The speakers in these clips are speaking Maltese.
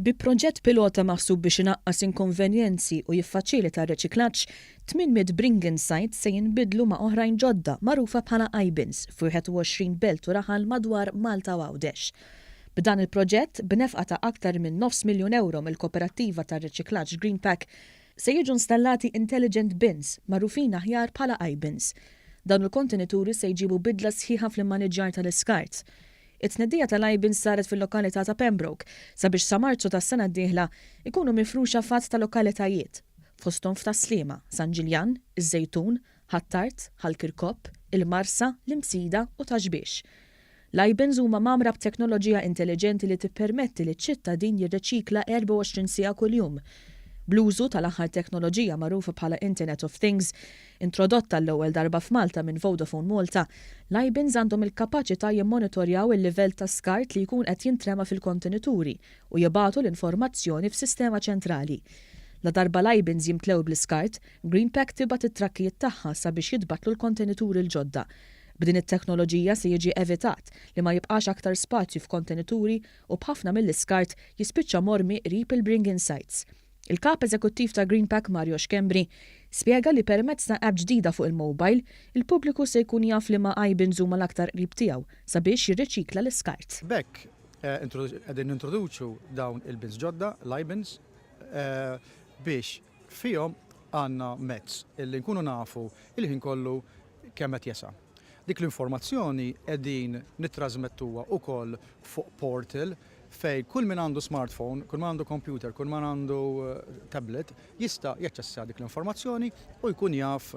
Bi proġett pilota maħsub biex inaqqas inkonvenjenzi u jiffaċilita r-riċiklaġġ, 800 bring-in sites se jinbidlu ma' oħrajn ġodda magħrufa bħala iBins f'21 belt u raħal madwar Malta u Għawdex. B'dan il-proġett, b'nefqa ta' aktar minn nofs miljun ewro mill-koperattiva tar-riċiklaġġ Greenpak, se jiġu installati intelligent bins magħrufin aħjar bħala iBins. Dawn il-kontenituri se jġibu bidla sħiħa fl-immaniġġjar tal-iskart. It-tnedija tal-iBins saret fil-lokalità ta' Pembroke sabiex sa Marzu tas-sena d-dieħla ikunu mifruxa f'għadd ta' lokalitajiet, fosthom f'Tas-Sliema, San Ġiljan, iż-Żejtun, Ħ'Attard, Ħal Kirkop, il-Marsa, l-Imsida u Ta' Xbiex. L-iBins huma mgħammra b'teknoloġija intelliġenti li tippermetti liċ-ċittadin jirreċikla 24 siegħa kuljum. Bl-użu tal-aħħar teknoloġija magħrufa bħala Internet of Things, introdotta għall-ewwel darba f'Malta minn Vodafone Malta, l-iBins għandhom il-kapaċità jimmonitorjaw il-livell ta' skart li jkun qed jintrema fil-kontenituri u jibagħtu l-informazzjoni f'sistema ċentrali. Ladarba l-iBins jimtlew bl-iskart, Greenpak tibgħat it-trakkijiet tagħha sabiex jitbattlu l-kontenituri l-ġodda. B'din it-teknoloġija se jiġi evitat li ma jibqax aktar spazju f'kontenituri u b'ħafna mill-iskart jispiċċa mormi qrib il-bring-in sites. Il-Kap Eżekuttiv ta' Greenpak Mario Schembri spjega li permezz ta' app ġdida fuq il-mobile, il-pubbliku se jkun jaf liema iBins huma l-aktar qrib tiegħu sabiex jirriċikla l-iskart. B'hekk qegħdin nintroduċu dawn il-bins ġodda, l-iBins, biex fihom għandna mezz illi nkunu nafu il-ħin kollu kemm qed jesa'. Dik l-informazzjoni qegħdin nittrażmettuha wkoll fuq portal fejn kull min għandu smartphone, kull min għandu computer, kull min għandu tablet jista' jaċċessa dik l-informazzjoni u jkun jaf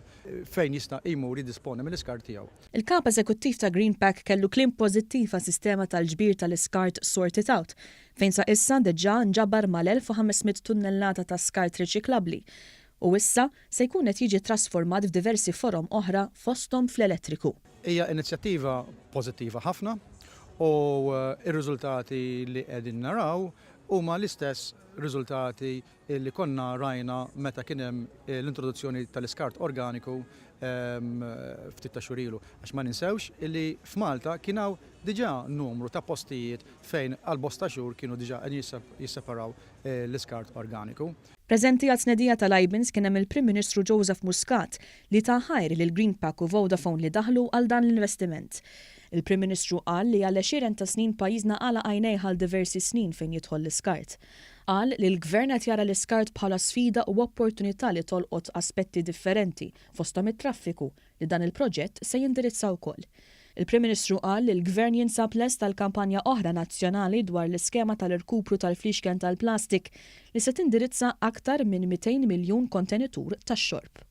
fejn jista' jmur jiddisponi mill-iskart tiegħu. Il-Kap Eżekuttiv ta' Greenpak kellu kliem pożittiv għas-sistema tal-ġbir tal-iskart Sort It Out, fejn sa issa diġà nġabar mal-1,500 tunnellata ta' skart riċiklabbli u issa se jkun qed jiġi trasformat f'diversi forom oħra fosthom fl-elettriku. Hija inizjattiva pożittiva ħafna u r-riżultati li qegħdin naraw huma l-istess riżultati li konna rajna meta kien hemm l-introduzzjoni tal-iskart organiku ftit ta' xhur ilu. Għax ma ninsewx li f'Malta kien hawn diġà numru ta' postijiet fejn għal bosta xhur kienu diġà qegħdin jisseparaw l-iskart organiku. Preżenti għat-tnedija tal-iBins kien hemm il-Prim Ministru Joseph Muscat li ta ħajr lil Greenpak u Vodafone li daħlu għal dan l-investiment. Il-Prim Ministru qal li għal għexieren ta' snin pajjiżna għalaq għajnejh għal diversi snin fejn jidħol l-iskart. Qal li l-Gvern qed jara l-iskart bħala sfida u opportunità li tolqot aspetti differenti fosthom it-traffiku li dan il-proġett se jindirizza wkoll. Il-Prim Ministru qal li l-Gvern jinsab lest għal kampanja oħra nazzjonali dwar l-iskema tal-irkupru tal-fliexken tal-plastik li se tindirizza aktar minn 200 miljun kontenitur tax-xorb.